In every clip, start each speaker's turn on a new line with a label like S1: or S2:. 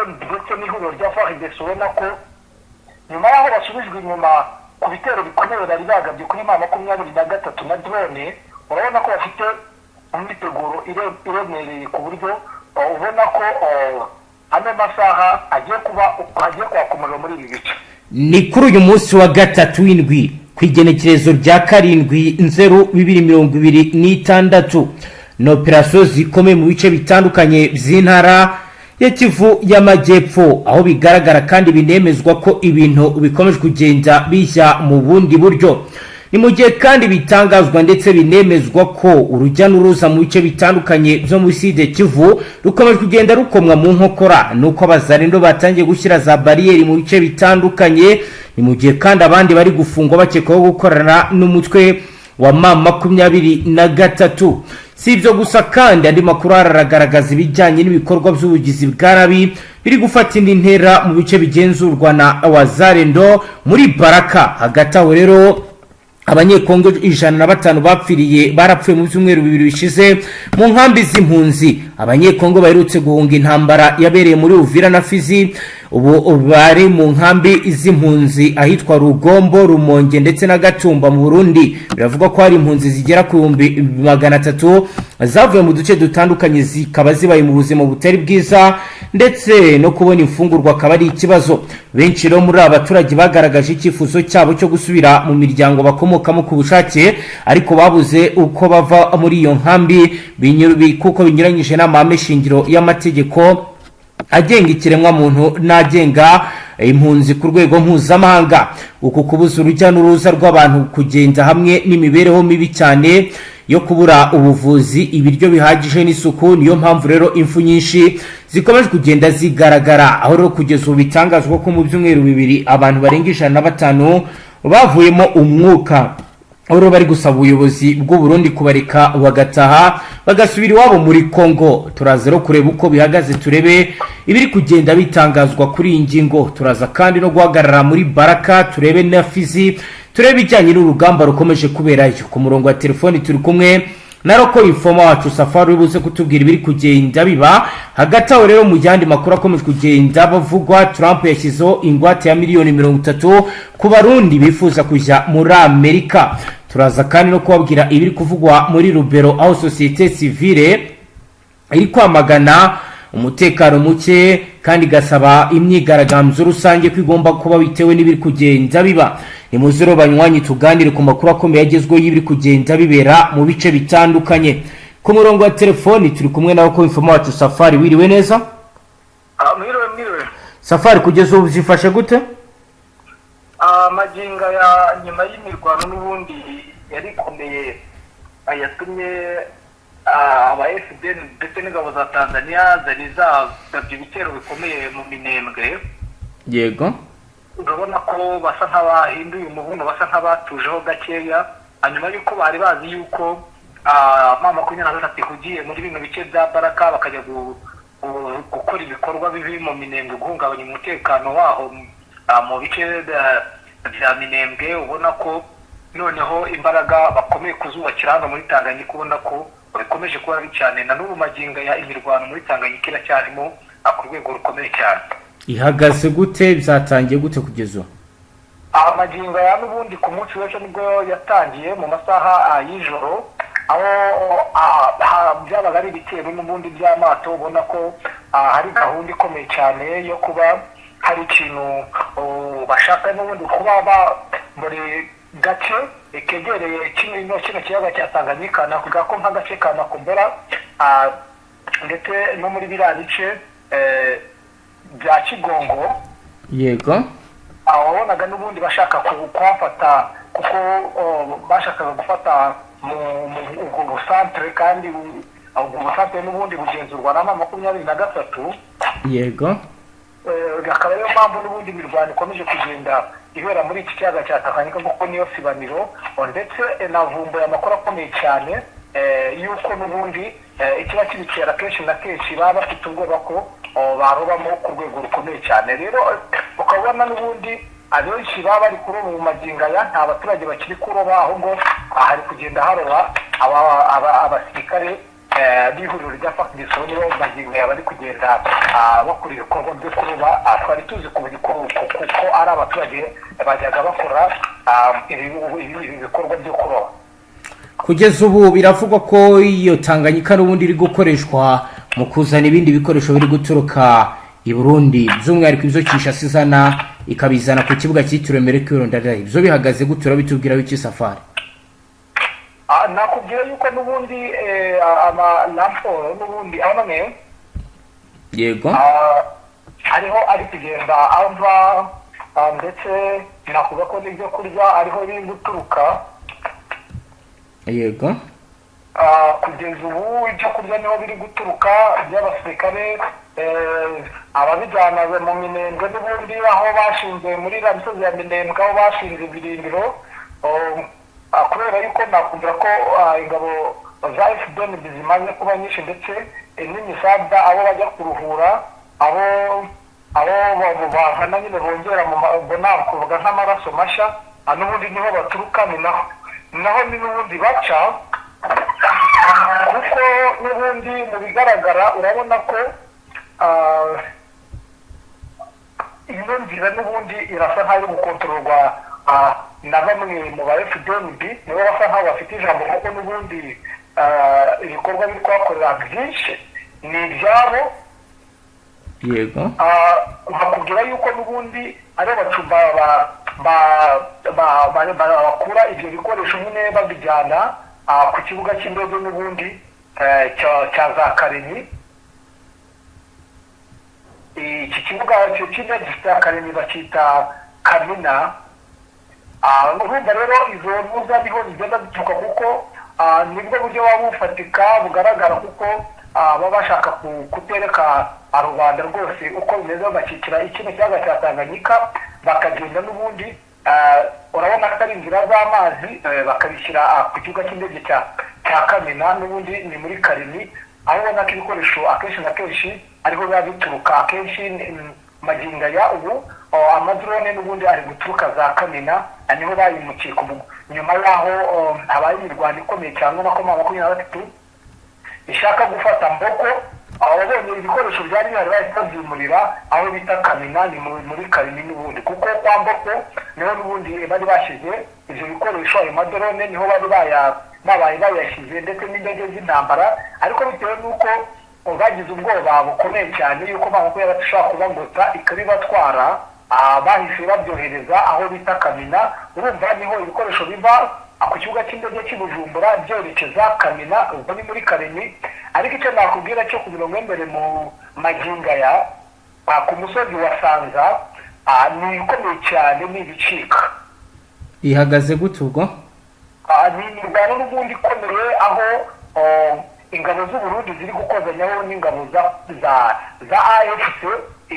S1: ndetse n'ihuriro rya FARDC, ubona ko nyuma y'aho basubijwe inyuma ku bitero bikomeye bari bagabye kuri M23 na drone, urabona ko bafite imyiteguro iremereye, ku buryo ubona ko ano masaha agiye kuba hagiye kwaka umuriro muri ibi bice.
S2: Ni kuri uyu munsi wa gatatu w'indwi, ku igenekerezo rya 7 Nzero 2026, ni operasiyo zikomeye mu bice bitandukanye by'intara ya Kivu y'Amajyepfo, aho bigaragara kandi binemezwa ko ibintu bikomeje kugenda bijya mu bundi buryo. Ni mu gihe kandi bitangazwa ndetse binemezwa ko urujya n'uruza mu bice bitandukanye byo muri Sud Kivu rukomeje kugenda rukomwa mu nkokora nuko Abazarendo batangiye gushyira za bariyeri mu bice bitandukanye. Ni mu gihe kandi abandi bari gufungwa bakekwaho gukorana n'umutwe wa M23. Si ibyo gusa kandi, andi makuru aragaragaza ibijyanye n'ibikorwa by'ubugizi bwa nabi biri gufata indi ntera mu bice bigenzurwa na Wazarendo muri Baraka. Hagati aho rero, Abanyekongo 105 bapfiriye, barapfuye mu byumweru 2 bishize mu nkambi z'impunzi. Abanyekongo baherutse guhunga intambara yabereye muri Uvira na Fizi ubu bari mu nkambi z'impunzi ahitwa Rugombo, Rumonge ndetse na Gatumba mu Burundi. Biravugwa ko hari impunzi zigera ku 300,000 zavuye mu duce dutandukanye, zikaba zibaye mu buzima butari bwiza, ndetse no kubona imfungurwa akaba ari ikibazo. Benshi rero muri aba baturage bagaragaje icyifuzo cyabo cyo gusubira mu miryango bakomokamo ku bushake, ariko babuze uko bava muri iyo nkambi kuko binyuranyije n'amahame shingiro y'amategeko agenga ikiremwamuntu n'agenga impunzi ku rwego mpuzamahanga. Uku kubuza urujya n'uruza rw'abantu kugenda hamwe n'imibereho mibi cyane yo kubura ubuvuzi, ibiryo bihagije n'isuku, niyo mpamvu rero impfu nyinshi zikomeje kugenda zigaragara, aho rero kugeza ubu bitangazwa ko mu byumweru 2 abantu barenga 105 bavuyemo umwuka, aho rero bari gusaba ubuyobozi bw'u Burundi kubareka bagataha, bagasubira iwabo muri Congo. Turaza rero kureba uko bihagaze, turebe ibiri kugenda bitangazwa kuri iyi ngingo. Turaza kandi no guhagarara muri Baraka, turebe na Fizi, turebe ibijyanye n'urugamba rukomeje kuberayo. Ku murongo wa telefoni turi kumwe na local informer wacu Safari, uri buze kutubwira ibiri kugenda biba. Hagati aho rero, mu yandi makuru akomeje kugenda bavugwa, Trump yashyizeho ingwate ya miliyoni 30 ku Barundi bifuza kujya muri Amerika. Turaza kandi no kubabwira ibiri kuvugwa muri Rubero, aho sosiyete sivile iri kwamagana umutekano muke kandi igasaba imyigaragambyo rusange ko igomba kuba bitewe n'ibiri kugenda biba. Ni muziro banywanyi, tuganire ku makuru akomeye agezweho y'ibiri kugenda bibera mu bice bitandukanye. Ku murongo wa telefoni turi kumwe nawe ko informer wacu Safari. Wiriwe neza?
S1: Mwiriwe, mwiriwe.
S2: Safari, kugeza ubu byifashe gute?
S1: Magingo ya nyuma y'imirwano n'ubundi yari ikomeye yatumye aba FDN ndetse n'ingabo za Tanzania zari zagabye ibitero bikomeye mu Minembwe, urabona ko basa nk'abahinduye umuvuno, basa nk'abatujeho gakeya, hanyuma y'uko bari bazi yuko M23 ihugiye muri bino bice bya Baraka, bakajya gukora ibikorwa bibi mu Minembwe, guhungabanya umutekano waho mu bice bya Minembwe. Ubona ko noneho imbaraga bakomeye kuzubakira hano muri Tanganyika, ubona ko bikomeje kuba bibi cyane. Na n'ubu magingo ya imirwano muri Tanganyika iracyarimo ku rwego rukomeye cyane.
S2: Ihagaze gute? Byatangiye gute kugeza ubu?
S1: Amagingo ya n'ubundi ku munsi w'ejo nibwo yatangiye mu masaha y'ijoro, aho byabaga ari ibitero n'ubundi by'amato. Ubona ko hari gahunda ikomeye cyane yo kuba hari ikintu bashaka n'ubundi kuba buri gace kegereye kino kiyaga cya Tanganyika, navuga ko nk'agace ka Makombora ndetse no muri biriya bice bya Kigongo. Aho wabonaga n'ubundi bashaka kuhafata, kuko bashakaga gufata mu ubwo busantere, kandi ubwo busantere n'ubundi bugenzurwa na M23. Akaba ariyo mpamvu n'ubundi imirwano ikomeje kugenda ibera muri iki kiyaga cya Tanganyika, kuko niyo sibaniro. Ndetse navumbuye amakuru akomeye cyane y'uko n'ubundi ikiba kibitera kenshi na kenshi baba bafite ubwoba ko barobamo ku rwego rukomeye cyane. Rero ukabona n'ubundi abenshi baba bari kuroba mu magingo aya, nta baturage bakiri kuroba, ahubwo hari kugenda haroba abasirikare. b'ihuriro rya FARDC nibo magingo bari kugenda bakora ibikorwa byo kuroba. Twari tuzi ko ari abaturage bajyaga bakora ibi bikorwa byo kuroba.
S2: Kugeza ubu biravugwa ko iyo Tanganyika n'ubundi iri gukoreshwa mu kuzana ibindi bikoresho biri guturuka i Burundi, by'umwihariko ibyo Kinshasa izana, ikabizana ku kibuga cyitiriwe Melchior Ndadaye. Ibyo bihagaze gute? Urabitubwiraho iki, Safari?
S1: Nakubwira yuko n'ubundi amaramforo n'ubundi amwe ariho ari kugenda ava, ndetse nakuvuga ko n'ibyo kurya ariho biri guturuka. Kugeza ubu ibyo kurya niho biri guturuka by'abasirikare, ababijyana mu Minembwe n'ubundi aho bashinze muri iriya misozi ya Minembwe, aho bashinze ibirindiro. Kubera yuko nakubwira ko ingabo za FDNB zimaze kuba nyinshi, ndetse n'imisada, abo bajya kuruhura, abo bavana nyine bongera mu mbona kuvuga nk'amaraso mashya, n'ubundi niho baturuka, ni naho ni n'ubundi baca, kuko n'ubundi mu bigaragara urabona ko ino nzira n'ubundi irasa nk'aho iri gukontororwa na bamwe mu ba FDNB. Nibo basa nk'aho bafite ijambo, kuko n'ubundi ibikorwa biri kuhakorera byinshi ni ibyabo. Bakubwira yuko n'ubundi ari abacumba bakura ibyo bikoresho nyine babijyana ku kibuga cy'indege n'ubundi cya za Kalemie. Iki kibuga cy'indege cya Kalemie bacyita Kamina. Urumva rero izo ntuza niho zigenda zituruka, kuko nibwo buryo buba bufatika bugaragara, kuko baba bashaka kutereka rubanda rwose uko bimeze, bakikira ikino kiyaga cya Tanganyika, bakagenda n'ubundi, urabona ko ari inzira z'amazi, bakabishyira ku kibuga cy'indege cya Kamina, n'ubundi ni muri Kalemie, aho ubona ko ibikoresho akenshi na kenshi ariho biba bituruka. Akenshi magingo aya ubu amadrone n'ubundi ari guturuka za Kamina, niho bayimukiye nyuma y'aho habaye imirwano ikomeye cyane, ubona ko M23 ishaka gufata Mboko. Ababonye ibikoresho byari bihari bahise babyimurira aho bita Kamina, ni muri Kalemie n'ubundi, kuko kwa Mboko niho n'ubundi bari bashyize ibyo bikoresho. Ayo madrone niho bari babaye bayashyize, ndetse n'indege z'intambara, ariko bitewe n'uko bagize ubwoba bukomeye cyane yuko M23 ishobora kubagota ikabibatwara, bahise babyohereza aho bita Kamina. Urumva niho ibikoresho biva ku kibuga cy'indege cy'i Bujumbura byerekeza Kamina, ubwo ni muri Kalemie. Ariko icyo nakubwira cyo ku mirongo y'imbere mu magingo aya, ku musozi wa Sanza, ni ikomeye cyane, ni ibicika.
S2: Ihagaze gute ubwo?
S1: Ni imirwano n'ubundi ikomeye, aho ingabo z'u Burundi ziri gukozanyaho n'ingabo za AFC,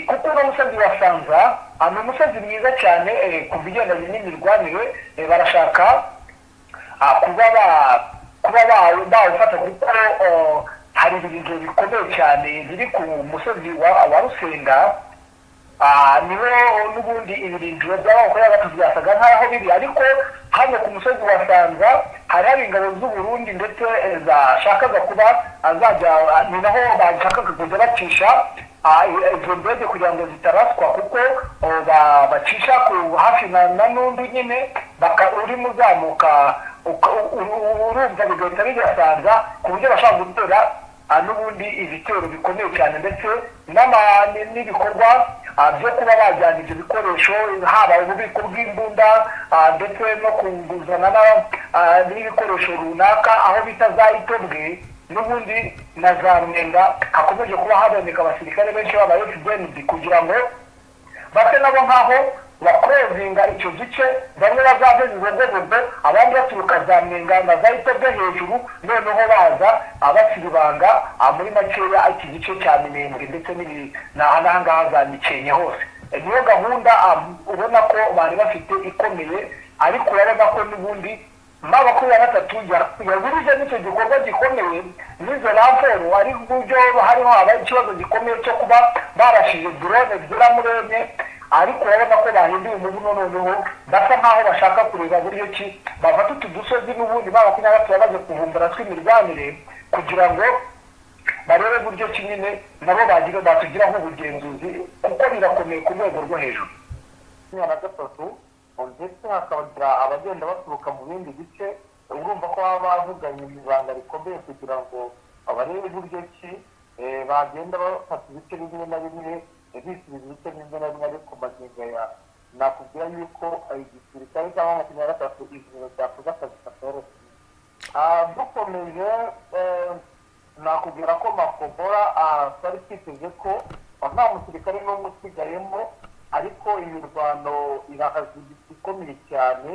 S1: kuko uno musozi wa Sanza ni umusozi mwiza cyane ku bigendanye n'imirwanire. Barashaka kuba bawufata, kuko hari ibintu bikomeye cyane biri ku musozi wa Rusenga. Niho n'ubundi ibirindiro by'M23 byasaga nk'aho biri, ariko hano ku musozi wa Sanza hari ingabo z'u Burundi, ndetse zashakaga kuba zajya, ni naho bashakaga kujya bacisha izo ndege kugira ngo zitaraswa, kuko bacisha ku hafi na Nundu nyine, urimo uzamuka urumva bigahita bigasanza, ku buryo bashobora gutera n'ubundi ibitero bikomeye cyane, ndetse n'ibikorwa byo kuba bajyana ibyo bikoresho, haba ububiko bw'imbunda, ndetse no kuzana n'ibikoresho runaka aho bita za Itobwe n'ubundi na za Mwenga. Hakomeje kuba haboneka abasirikare benshi b'aba FDNB kugira ngo base nabo nk'aho bakorozinga icyo gice, bamwe bazave Bibogobogo, abandi baturuka za Mwenga na za Itobwe hejuru, noneho baza abasiribanga muri makeya iki gice cya Minembwe, ndetse n'ahangaha za Mikenke hose. Niyo gahunda ubona ko bari bafite ikomeye, ariko urabona ko n'ubundi M23 yagurije n'icyo gikorwa gikomeye n'izo ramforo, ari buryo hariho habaye ikibazo gikomeye cyo kuba barashije drone zigera muri enye, ariko urabona ko bahinduye umuvuno, noneho basa nkaho bashaka kureba buryo ki bafata utu dusozi n'ubundi M23 yamaze kuvumbura tw'imirwanire. kugira ngo barebe buryo ki nyine nabo bagira batugiraho ubugenzuzi, kuko birakomeye ku rwego rwo hejuru. 23, ndetse hakabagira abagenda baturuka mu bindi bice. Urumva ko baba bavuganye ibanga rikomeye kugira ngo barebe uburyo ki bagenda bafata ibice bimwe na bimwe, bisubiza ibice bimwe na bimwe. Ariko magingo aya nakubwira yuko igisirikare cyangwa 23 ijoro cyakoze akazi katoroshye. Dukomeje, nakubwira ko Makobola twari twiteze ko nta musirikare n'umwe usigayemo, ariko imirwano irahazigita ikomeye cyane,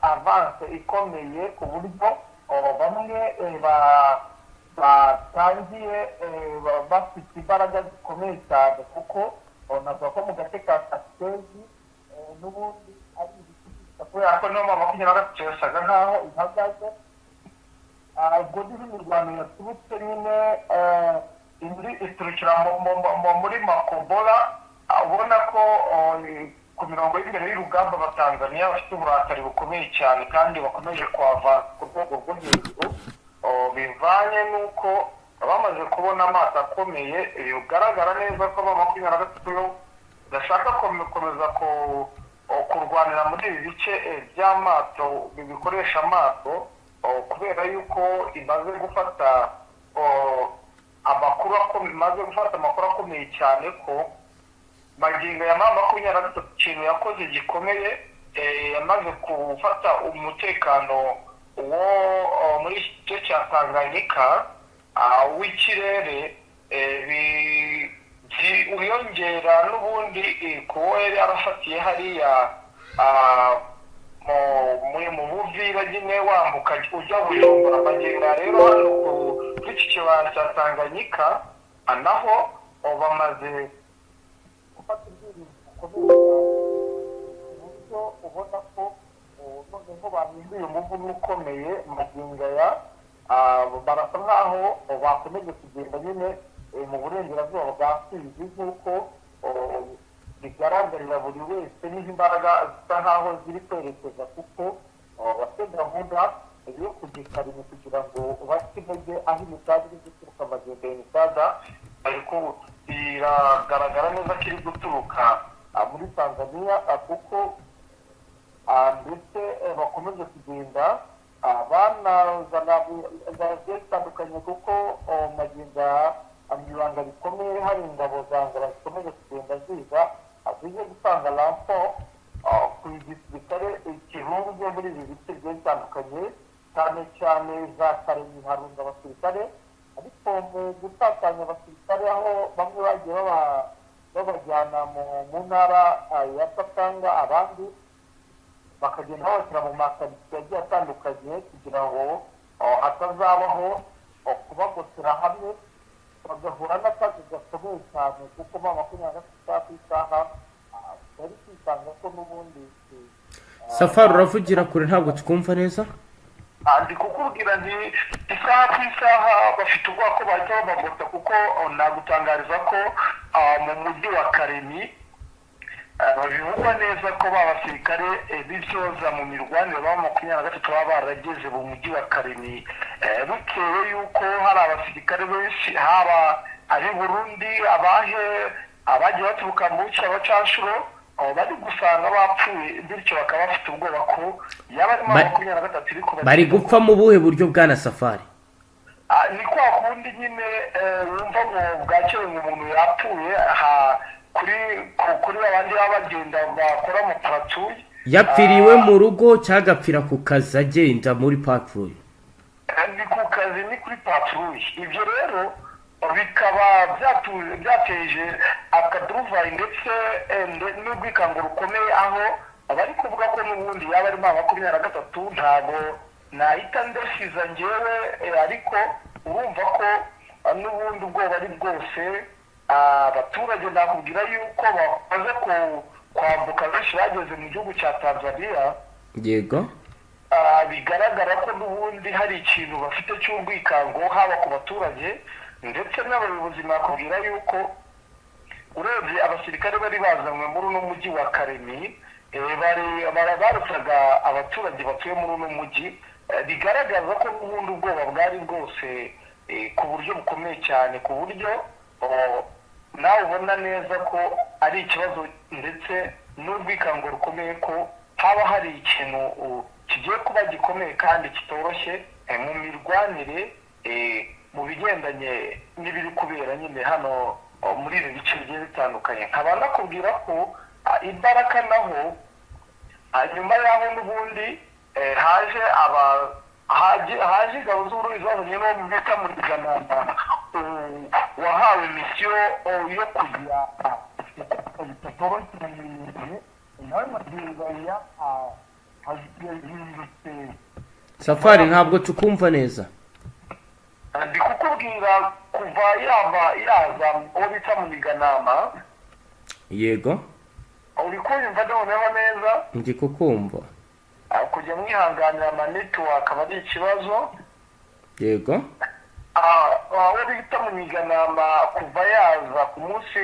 S1: avance ikomeye ku buryo bamwe batangiye bafite imbaraga zikomeye cyane, kuko navuga ko mu gace ka Kasitezi n'ubundi ari ibiti, kubera ko niyo 23 yasaga nkaho ihagaze. Ubwo niho imirwano yaturutse nyine, indi iturukira muri Makobola. Ubona ko ku mirongo y'imbere y'urugamba Abatanzaniya bafite uburakari bukomeye cyane kandi bakomeje kuhava ku rwego rwo hejuru, bivanye n'uko bamaze kubona amaso akomeye. Bigaragara neza ko 23 yo bashaka gukomeza kurwanira muri ibi bice by'amato bikoresha amato, kubera yuko imaze gufata amakuru imaze gufata amakuru akomeye cyane ko magingo ya 23 ikintu yakoze gikomeye, yamaze gufata umutekano wo muri iki gice cya Tanganyika w'ikirere, wiyongera n'ubundi kuwo yari yarafatiye hariya mu Buvira nyine, wambuka ujya Bujumbura. Magingo rero hano kuri iki kibaya cya Tanganyika naho bamaze gufata ubwirinzi bukomeye cyane, ku buryo ubona ko noneho bahinduye umuvuno ukomeye. Magingo aya barasa nkaho bakomeje kugenda nyine mu burengerazuba bwa Fizi, nk'uko bigaragarira buri wese niho imbaraga zisa nkaho ziri kwerekeza, kuko bafite gahunda yo kugikarima kugira ngo bace intege aho imisaga iri guturuka. Magingo ya imisaga ariko biragaragara neza ko iri guturuka muri Tanzania, kuko ndetse bakomeje kugenda banazana zigiye zitandukanye, kuko magingo mu ibanga rikomeye hari ingabo za Angola zikomeje kugenda ziza zije gutanga renfort ku gisirikare kirunze muri ibi bice bigiye bitandukanye, cyane cyane za Kalemie harunze abasirikare. Ariko mu gutatanya abasirikare, aho bamwe bagiye babajyana mu ntara ya Katanga, abandi bakagenda babashyira mu makaritsiye agiye atandukanye kugira ngo hatazabaho kubagotera hamwe bagahura n'akazi gakomeye cyane, kuko 23 ku isaha bari kwisanga ko n'ubundi
S2: Safari, uravugira kure, ntabwo twumva neza.
S1: Ndi kukubwira nti isaha ku isaha bafite ubwoba ko bahita babagota, kuko nagutangariza ko mu mujyi wa Kalemie bivugwa neza ko ba basirikare b'intyoza mu mirwanire ba 23 baba barageze mu mujyi wa Kalemie, bitewe yuko hari abasirikare benshi, haba ari Burundi, abahe, abagiye baturuka mu bice, abacanshuro bari gusanga bapfuye, bityo bakaba bafite ubwoba ko yaba arimo 23 iri kubageraho.
S2: Bari gupfa mu buhe buryo, bwana Safari?
S1: Ni kwa kundi nyine wumva ngo bwakeye ngo umuntu yapfuye aha kuri babandi baba bagenda bakora mu patrouille.
S2: Yapfiriwe mu rugo cyangwa agapfira ku kazi agenda muri patrouille?
S1: Ni ku kazi, ni kuri patrouille. Ibyo rero bikaba byateje akaduruvayi ndetse n'urwikango rukomeye, aho bari kuvuga ko n'ubundi yaba arimo 23. Ntabwo nahita ndesiza ngewe, ariko urumva ko n'ubundi ubwoba ari bwose. Abaturage nakubwira yuko bamaze kwambuka, benshi bageze mu gihugu cya Tanzania. Bigaragara ko n'ubundi hari ikintu bafite cy'urwikango, haba ku baturage ndetse n'abayobozi. Nakubwira yuko urebye abasirikare bari bazanywe muri uno mujyi wa Kalemie, barutsaga abaturage batuye muri uno mujyi. Bigaragaza ko n'ubundi ubwoba bwari bwose ku buryo bukomeye cyane, ku buryo nawe ubona neza ko ari ikibazo ndetse n'urwikango rukomeye, ko haba hari ikintu kigiye kuba gikomeye kandi kitoroshye mu mirwanire, mu bigendanye n'ibiri kubera nyine hano muri ibi bice bigiye bitandukanye. Nkaba nakubwira ko i Baraka naho, nyuma y'aho n'ubundi haje aba haje ingabo z'Uburundi zazanye n'uwo bita Muriganana, wahawe mission yo kujya bitoroshye, nawe magingo aya yahindutse.
S2: Safari, ntabwo tukumva neza.
S1: Ndi kukubwira, kuva yava yaza uwo bita Muniganama.
S2: Yego.
S1: Uri kunyumva noneho neza?
S2: Ndi kukumva.
S1: Kujya mwihanganira, ama network aba ari ikibazo.
S2: Yego.
S1: Uwo bita Muniganama, kuva yaza ku munsi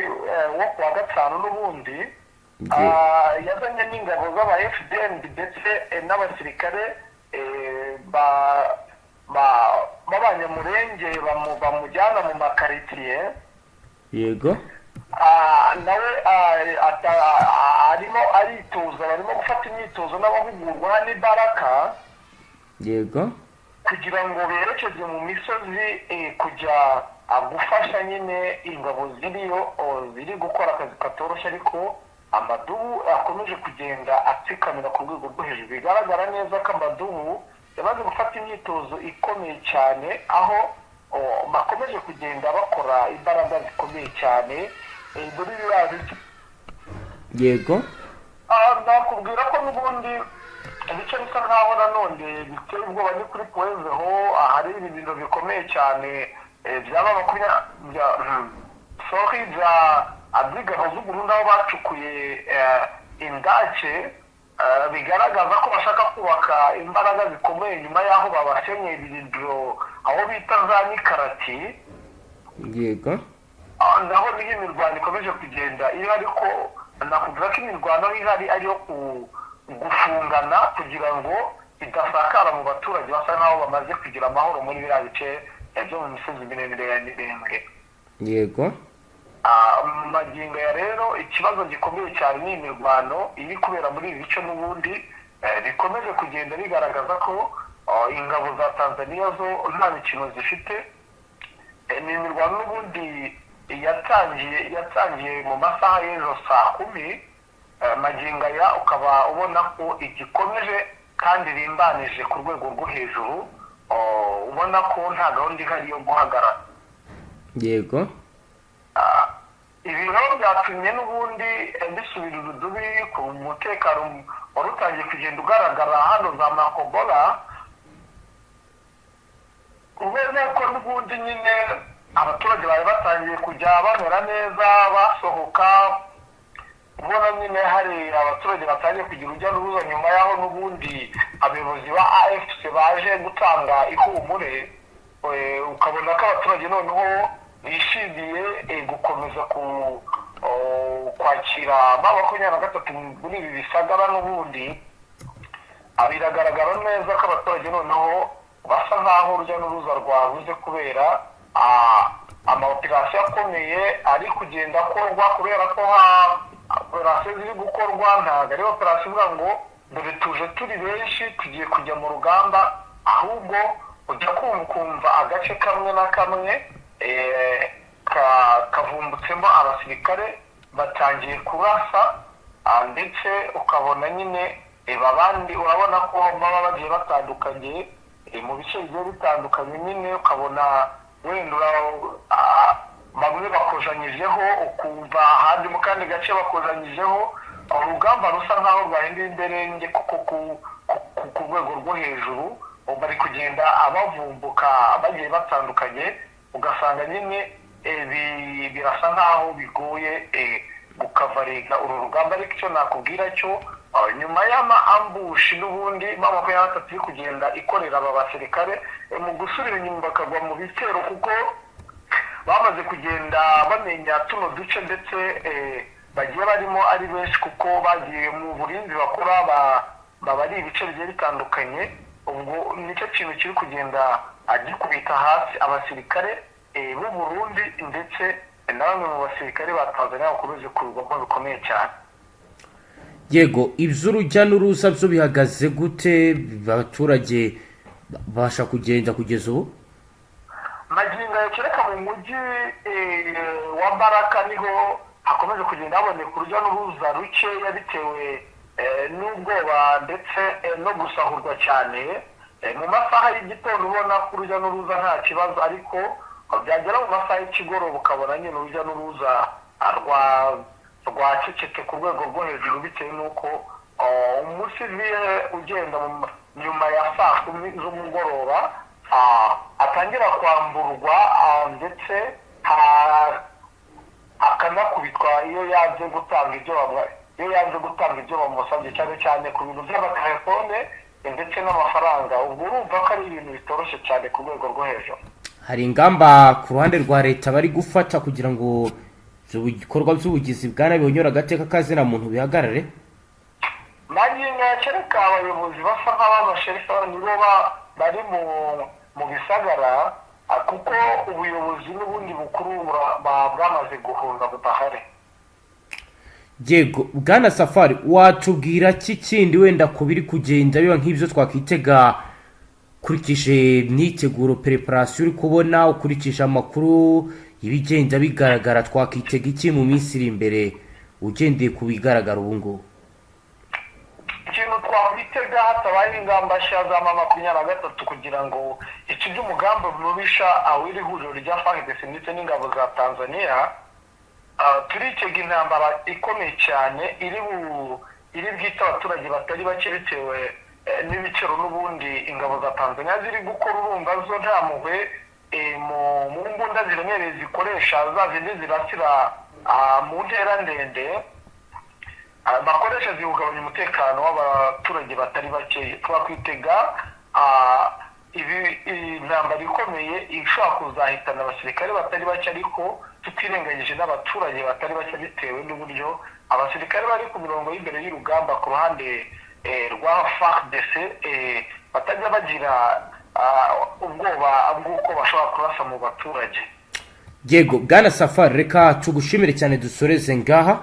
S1: wo kuwa gatanu n'ubundi, yazanye n'ingabo z'aba FDN ndetse n'abasirikare b'Abanyamurenge, bamujyana mu makaritsiye.
S2: Yego.
S1: Nawe arimo aritoza, barimo gufata imyitozo n'abahugurwa n'ibaraka kugira ngo berekeze mu misozi kujya gufasha nyine ingabo ziriyo, ziri gukora akazi katoroshye, ariko amadubu akomeje kugenda atsikamira ku rwego rwo hejuru. Bigaragara neza ko amadubu yamaze gufata imyitozo ikomeye cyane, aho bakomeje kugenda bakora imbaraga zikomeye cyane muri biriya bice. Nakubwira ko n'ubundi ibice bisa nkaho nanone biteye ubwoba ni kuri Puwezeho, ahari ibintu bikomeye cyane byaba makumyabiri bya sorry, bya by'ingabo z'Uburundi, aho bacukuye indake, bigaragaza ko bashaka kubaka imbaraga zikomeye nyuma y'aho babasenyeye ibirindiro aho bita za Nikarati. Naho niho imirwano ikomeje kugenda iyo, ariko nakubwira ko imirwano ihari ari iyo gufungana kugira ngo idasakara mu baturage basa nkaho bamaze kugira amahoro muri biriya bice byo mu misozi miremire ya Mirembwe. Mu magingo ya rero, ikibazo gikomeye cyane ni imirwano iri kubera muri ibi bice n'ubundi, bikomeje kugenda bigaragaza ko ingabo za Tanzania zo nta mikino zifite. Ni imirwano n'ubundi yatangiye mu masaha y'ejo saa 10, magingo aya ukaba ubona ko igikomeje kandi rimbanije ku rwego rwo hejuru, ubona ko nta gahunda ihari yo guhagarara. Ibi rero byatumye n'ubundi bisubira urudubi ku mutekano wari utangiye kugenda ugaragara hano za Makobola, kubera ko n'ubundi nyine abaturage bari batangiye kujya bamera neza, basohoka, ubona nyine hari abaturage batangiye kugira urujya n'uruza nyuma y'aho n'ubundi abayobozi ba AFC baje gutanga ihumure, ukabona ko abaturage noneho bishimiye gukomeza kwakira M23 muri ibi bisagara n'ubundi. Biragaragara neza ko abaturage noneho basa nk'aho urujya n'uruza rwabuze kubera ama opération akomeye ari kugenda akorwa, kubera ko opération ziri gukorwa ntabwo ari opération ivuga ngo dore tuje turi benshi, tugiye kujya mu rugamba, ahubwo ujya kumva ukumva agace kamwe na kamwe kavumbutsemo abasirikare batangiye kurasa, ndetse ukabona nyine abandi urabona ko baba bagiye batandukanye mu bice bigiye bitandukanye nyine, ukabona wenda bamwe bakojanyijeho, ukumva ahandi mu kandi gace bakojanyijeho. Urugamba rusa nkaho rwahinduye imberenge kuko ku rwego rwo hejuru bari kugenda abavumbuka bagiye batandukanye, ugasanga nyine birasa nkaho bigoye gukavaringa uru rugamba. Ariko icyo nakubwira cyo, nyuma y'ama ambush n'ubundi M23 iri kugenda ikorera aba basirikare mu gusubira inyuma bakagwa mu bitero, kuko bamaze kugenda bamenya tuno duce ndetse bagiye barimo ari benshi, kuko bagiye mu burinzi bakora baba ari ibice bigiye bitandukanye. Ubwo nicyo kintu kiri kugenda gikubita hasi abasirikare b'u Burundi ndetse na bamwe mu basirikare ba Tanzania bakomeje kurugwamo bikomeye cyane.
S2: Yego, iby'urujya n'uruza byo bihagaze gute? Abaturage babasha kugenda kugeza ubu?
S1: Magingo aya, kereka mu mujyi wa Baraka niho hakomeje kugenda haboneka urujya n'uruza rukeya bitewe n'ubwoba ndetse no gusahurwa cyane. Mu masaha y'igitondo ubona ko urujya n'uruza nta kibazo, ariko byagera mu masaha y'ikigoroba ukabona nyine urujya n'uruza rwacecetse ku rwego rwo hejuru, bitewe n'uko umusivile ugenda nyuma ya saa 10 z'umugoroba atangira kwamburwa ndetse akanakubitwa iyo yanze gutanga ibyo bamusabye, cyane cyane ku bintu by'amatelefone ndetse n'amafaranga. Ubwo urumva ko ari ibintu bitoroshye cyane ku rwego rwo hejuru.
S2: Hari ingamba ku ruhande rwa leta bari gufata kugira ngo ibyo bikorwa by'ubugizi bwa nabi bunyura agateka kazina muntu bihagarare?
S1: Magingo aya, kereka abayobozi basa nk'ab'abasherifa nibo bari mu bisagara, kuko ubuyobozi n'ubundi bukuru bwamaze guhunga, budahari.
S2: Yego, bwana Safari, watubwira ki kindi wenda ku biri kugenda biba nk'ibyo twakwitega, ukurikije imyiteguro, préparation uri kubona, ukurikije amakuru ibigenda bigaragara? Twakwitega iki mu minsi iri imbere ugendeye ku bigaragara ubu ngubu?
S1: Ikintu twakwitega hatabaye ingamba nshya za M23 kugira ngo ikijye umugambi mubisha aw'iri huriro rya FARDC ndetse n'ingabo za Tanzania, turitega intambara ikomeye cyane iri bwite abaturage batari bake, bitewe n'ibiciro n'ubundi ingabo za Tanzania ziri gukora. Urumva zo nta mpuhwe mu mbunda ziremereye zikoresha, za zindi zirasira mu ntera ndende bakoresha, zihungabanya umutekano w'abaturage batari bake. Twakwitega ibi intambara ikomeye ishobora kuzahitana abasirikare batari bake, ariko tutirengagije n'abaturage batari bake, bitewe n'uburyo abasirikare bari ku mirongo y'imbere y'urugamba ku ruhande rwa FARDC batajya bagira ubwoba bw'uko bashobora kurasa mu baturage.
S2: Yego, bwana Safari, reka tugushimire cyane, dusoreze ngaha.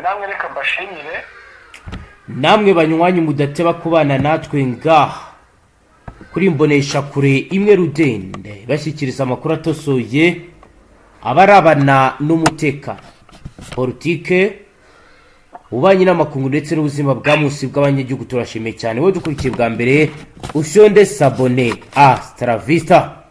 S1: Namwe reka mbashimire.
S2: Namwe banywanyi mudateba kubana natwe ngaha kuri imbonesha kure imwe rudende, bashyikiriza amakuru atosoye abarabana n'umutekano, politike, ububanyi n'amakungu ndetse n'ubuzima bwa munsi bw'abanyagihugu. Turashimiye cyane wowe dukurikiye bwa mbere, usyonde s'abonner. Hasta la vista.